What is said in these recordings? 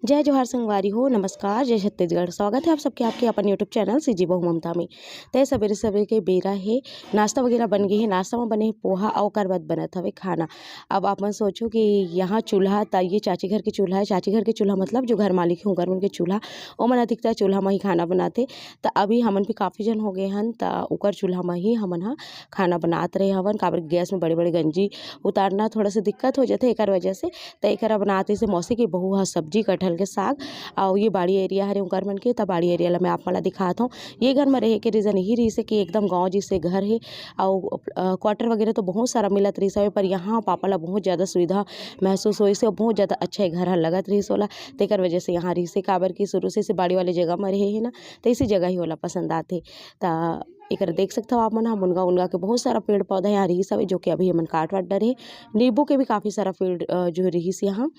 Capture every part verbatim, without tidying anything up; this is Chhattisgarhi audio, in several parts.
जय जोहार संगवारी हो, नमस्कार, जय छत्तीसगढ़। स्वागत है आप सबके आपके अपन YouTube चैनल सीजी बहू ममता में। तय सबेरे सबेरे के बेरा है, नाश्ता वगैरह बन गई है। नाश्ता में बने हे पोहा और ओकर बाद बनत हवे खाना। अब आप मन सोचो कि यहाँ चूल्हा, त ये चाची घर के चूल्हा है। चाची घर के चूल्हा मतलब जो घर मालिक है, उनकर मन के चूल्हा, ओमन अधिकतर चूल्हा में ही खाना बनाते। त अभी हमन भी काफ़ी जन हो गए हन, त ओकर चूल्हा में ही हमन ह खाना बनात रहे हवन, काबर गैस में बड़े बड़े गंजी उतारना थोड़ा सा दिक्कत हो जाथे, एकर वजह से। त एकरा बनात रहिसे मौसी के बहू ह सब्जी, कटहल के साग। अउ ये बाड़ी एरिया हरे उनकर मन के, त बाड़ी एरिया ला मैं आप मन ला दिखात हूँ। ये घर में रहे के रीज़न यही रहिसे कि एकदम गाँव जैसे घर हे, अउ क्वार्टर वगैरह तो बहुत सारा मिलत रहिस हवे, पर यहाँ पापा ला बहुत ज़्यादा सुविधा महसूस होइस हे, बहुत ज़्यादा अच्छा ये घर ह लगत रहिस ओला। तेकर वजह से यहाँ रहिसे, काबर कि शुरू से, से बाड़ी वाले जगह में रहे हे ना, त इसी जगह ही ओला पसंद आथे। त एकर देख सकथव आप मन ह, मुनगा उनगा के बहुत सारा पेड़ पौधा यहाँ रिहिस हवे, जो कि अभी हमन काट वाट डरे हे। नींबू के भी काफ़ी सारा पेड़, अ, जो रिहिस यहाँ।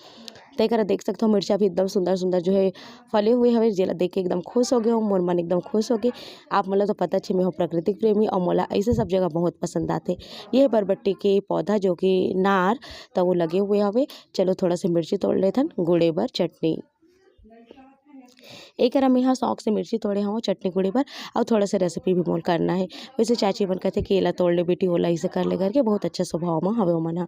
त एकर देख सकथव, मिर्चा भी एकदम सुंदर सुंदर जो है फले हुए हवे, जेला देख के एकदम खुश हो गए हूँ, मोर मन एकदम खुश हो गए। आप मन ला तो पता छे, मैं हूँ प्राकृतिक प्रेमी और मोला ऐसे सब जगह बहुत पसंद आथे। ये बरबट्टी के पौधा जो कि नार, त वो लगे हुए हवे। चलो थोड़ा से मिर्ची तोड़ लेथन गुड़े बर चटनी। एकरा मेहा शौक से मिर्ची तोड़े हवं चटनी गुड़े बर, अउ थोड़ा से रेसिपी भी मोर करना है। वैसे चाची मन कहते कि एला तोड़ ले बेटी, ओला इसे कर ले करके, बहुत अच्छा स्वभाव में हवे ओमन ह।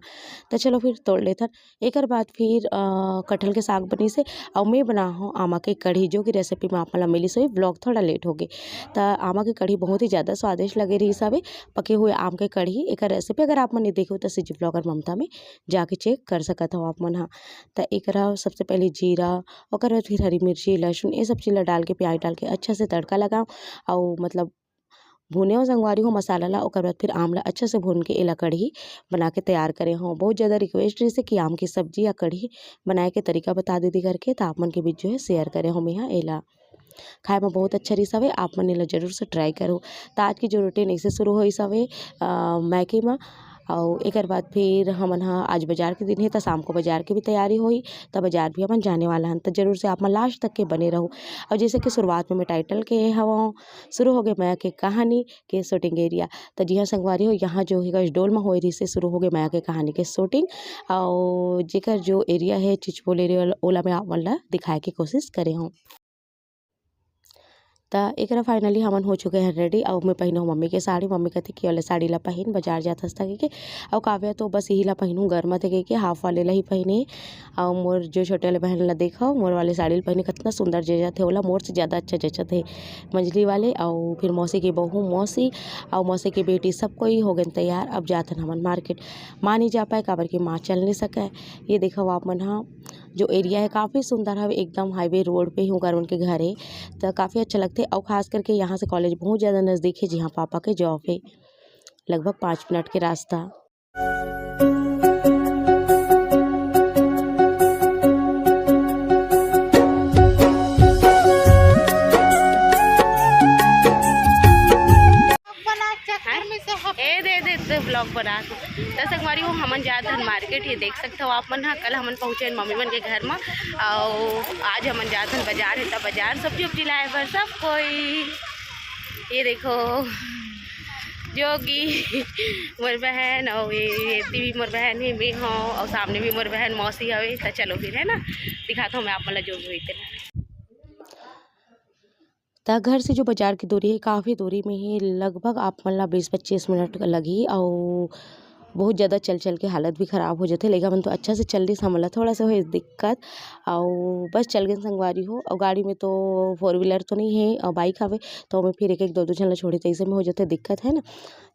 त चलो फिर तोड़ लेथन। एकर बाद फिर, अ, कटहल के साग बनिस हे, अउ मैं बना हूँ आमा के कढ़ी, जो कि रेसिपी में आप मन ला मिलिस होही, व्लॉग थोड़ा लेट हो गे। त आमा के कढ़ी बहुत ही ज़्यादा स्वादिष्ट लगे रहिस हवे, पके हुए आम के कढ़ी। एकर रेसिपी अगर आप मन नहीं देखे हो त सीजी ब्लॉगर ममता में जाके चेक कर सकत हो आप मन ह। त एकरा सबसे पहले जीरा, ओकर बाद फिर हरी मिर्ची, लहसुन, ये सब चीज़ ला डाल के, प्याज डाल के अच्छा से तड़का लगाओ, अउ मतलब भुने हो संगवारी हो मसाला ला, ओकर बाद फिर आम ला अच्छा से भून के एला कढ़ी बना के तैयार करे हो। बहुत ज़्यादा रिक्वेस्ट रहिसे कि आम की सब्जी या कढ़ी बनाए के तरीका बता दीदी करके, त आप मन के बीच जो है शेयर करे हो मेहा एला। खाए में बहुत अच्छा रहिस हवे, आप मन एला जरूर से ट्राई करो। त आज की जो रूटीन ऐसे शुरू होइस हवे, अ, मैके में। अउ एकर बाद फिर हमन ह आज बाजार के दिन हे, त शाम को बाजार के भी तैयारी होही, त बाजार भी हमन जाने वाला हन। त जरूर से आप मन लास्ट तक के बने रहू। अउ जैसे कि शुरुआत में मैं टाइटल के हवं, शुरू हो गए मया के कहानी के शूटिंग एरिया। त जी हाँ संगवारी हो, यहाँ जो है डोल में होए रहिसे, शुरू हो गए मया के कहानी के शूटिंग। अउ जेकर जो एरिया है चिचपोल एरिया, ओला मैं आप मन ला दिखाए के कोशिश करे हूँ। त एकरा फाइनली हमन हो चुके हैं रेडी। अउ मैं पहिनहूँ मम्मी के साड़ी। मम्मी कहती कि "वाले साड़ी ला पहिन, बाजार जात हस त," कहिके। अउ काव्या तो बस यही ला पहिनहूँ, गरमाथे कहिके हाफ वाले ला ही पहिने। अउ मोर जो छोटे वाले बहन ला देखो, मोर वाले साड़ी ला पहिने, कितना सुंदर जचत हे ओला, मोर से ज़्यादा अच्छा जचत हे मंझली वाले। अउ फिर मौसी के बहू, मौसी अउ मौसी के बेटी, सब कोई हो गए तैयार। अब जात हन हमन मार्केट। माँ नहीं जा पाए, काबर कि माँ चल नहीं सके। ये देखो आप मन ह, जो एरिया है काफ़ी सुंदर हवे, एकदम हाईवे रोड पे ही ओकर मन के घर है, तो काफ़ी अच्छा लगथे। अउ खास करके यहाँ से कॉलेज बहुत ज़्यादा नज़दीक है, जहाँ पापा के जॉब है, लगभग पाँच मिनट के रास्ता। ए दे दे, दे ब्लॉग बना। त संगवारी हो, हमन जात हन मार्केट। ये देख सकत हो आप मन ह, कल हमन पहुँचे हन मम्मी मन के घर म, अउ आज हमन जात हन बाजार, हे त बाजार सब्जी उब्जी लाए बर सब कोई। ये देखो, जोगी मोर बहन, अउ ये, ये भी मोर बहन हे, मैं हूँ, अउ सामने भी मोर बहन मौसी हवे। त चलो फिर, है ना, दिखाता हूँ मैं आप मन ला जो भी होई तेला। त घर से जो बाजार की दूरी है, काफ़ी दूरी में ही, लगभग आप मन ला बीस पच्चीस मिनट लगही। अउ बहुत ज़्यादा चल चल के हालत भी ख़राब हो जाथे। लइका मन तो अच्छा से चल दिस, हमन ला थोड़ा सा होइस दिक्कत। अउ बस चल गेन संगवारी हो। अउ गाड़ी में तो फोर व्हीलर तो नहीं है, अउ बाइक हवे, तो ओमे फिर एक एक दो दो झन ला छोड़ी, तइसे में हो जाथे दिक्कत, है ना।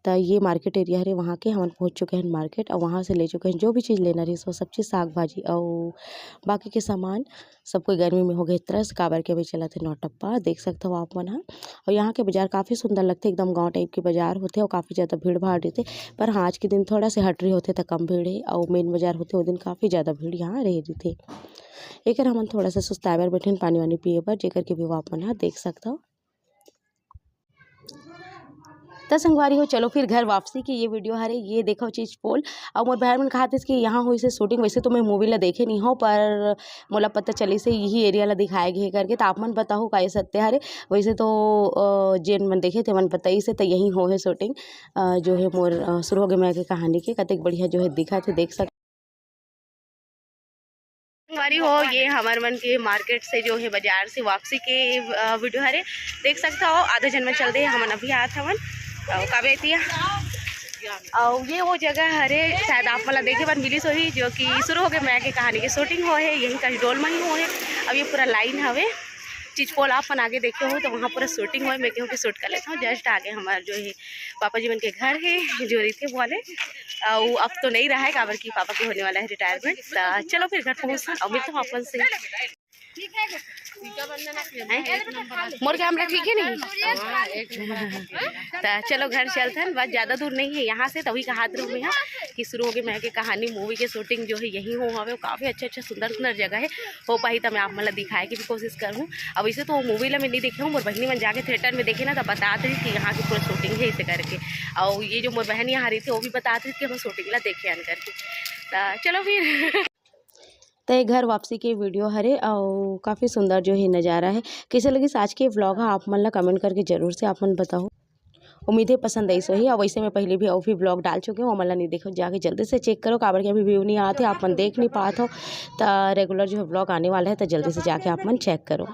त ये मार्केट एरिया हरे, वहाँ के हमन पहुँच चुके हैं मार्केट, अउ वहाँ से ले चुके हैं जो भी चीज़ लेना रहिस, वो सब चीज़, साग भाजी अउ बाकी के सामान। सब कोई गर्मी में हो गए त्रस्त, काबर के अभी चलत हे नौटप्पा, देख सकत हो आप मन ह। अउ यहाँ के बाजार काफ़ी सुंदर लगथे, एकदम गाँव टाइप के बाजार होथे अउ काफ़ी ज़्यादा भीड़ भाड़ रहिथे। पर हाँ, आज के दिन थोड़ा से हटरी होथे त कम भीड़ हे, अउ मेन बाजार होथे, ओ दिन काफ़ी ज़्यादा भीड़ यहाँ रहे रहिथे। एकर हमन थोड़ा सा सुस्ताए बर बैठेन, पानी वानी पिए बर, जेकर के view आप मन ह देख सकत हो। त संगवारी हो, चलो फिर घर वापसी की ये वीडियो हरे। ये देखो चीज पोल, अउ मोर बहन मन कहा थे कि यहाँ होइसे शूटिंग। वैसे तो मैं मूवी ला देखे नहीं हूँ, पर मोला पता चलिस हे यही एरिया ला दिखाए गे हे करके। त आप मन बताओ का ये सत्य हरे? वैसे तो, अ, जेन मन देखे थे मन बताइस हे, त यही हो हे शूटिंग, अ, जो है मोर, अ, शुरू हो गए मैं के कहानी के। कतेक बढ़िया जो है दिखा थे, देख सक हो, ये हमर मन के मार्केट से जो है बाजार से वापसी के वीडियो हरे। देख सकता हो, आधा जन में चल दे, हमन अभी आत हवन। अउ का बेतिया, अउ ये वो जगह हरे, शायद आप मन ला देखे बर मिलिस होही, जो कि शुरू हो गए मैं के कहानी के शूटिंग हो है, यही का डोल में ही हो है। अब ये पूरा लाइन हवे, चिचपोल आप मन आगे देखे हो तो वहाँ पूरा शूटिंग हो है। मैं कहूँ कि शूट कर लेता हूँ, जस्ट आगे हमारे जो है पापा जी मन के घर है, जो रहिथे वाले। अउ अब तो नहीं रहा है, काबर कि पापा के होने वाला है रिटायरमेंट। तो चलो फिर घर पहुँचता हूँ, मिलता हूँ आप मन से। मोर कैमरा ठीक है नहीं? तो चलो घर चलथन, बस ज़्यादा दूर नहीं है यहाँ से। तभी कहा रहूँ मैं यहाँ कि शुरू हो गए मैं के कहानी मूवी के शूटिंग जो है यहीं हो हवे। काफ़ी अच्छा अच्छा सुंदर सुंदर जगह है, हो पाही तो मैं आप मन ला दिखाए के भी कोशिश करूँ। अब वैसे तो वो मूवी ला मैं नहीं देखे हूँ, मोर बहनी मन जाके थिएटर में देखे ना, तो बतात रही कि यहाँ की पूरा शूटिंग है इसे करके। और ये जो मोर बहन यहाँ रही थी, वो भी बतात रही कि हम शूटिंग ला देखे हन करके। तो चलो फिर। तो ये घर वापसी के वीडियो हरे, और काफ़ी सुंदर जो है नज़ारा है। कैसे लगिस आज के व्लॉग ह, आप मन ला कमेंट करके जरूर से आप मन बताओ। उम्मीद है पसंद आई सो ही। और वैसे मैं पहले भी अउ भी व्लॉग डाल चुके हूँ, ओमन ला नहीं देखो, जाके जल्दी से चेक करो, काबर कि अभी व्यू नहीं आते, आप मन देख नहीं पात हो। तो रेगुलर जो है व्लॉग आने वाला है, तो जल्दी से जाके आप मन चेक करो।